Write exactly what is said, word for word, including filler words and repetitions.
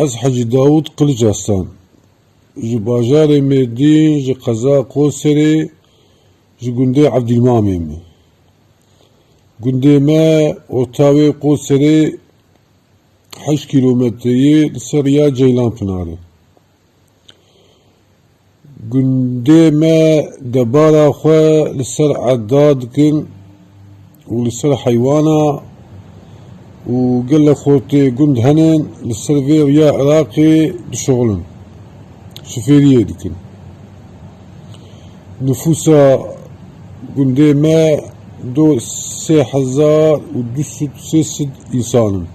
Ez Hecî Dawûd Qiliç Aslan. Ji bajarê Mêrdîn, ji qeza Qoserê, ji gundê Evdîlmamê me. Gundê me orta wê Qoserê heşt kîlometre ye, li ser riya Ceylan Pinarê. Gundê me debara xwe li ser erda dikin û li ser heywana û gelek xortê gund hene li ser vê riya Iraqê dişuxulin, şifêriyê dikin. Nifûsa gundê me do sê hezar û du sed sê sed însan in.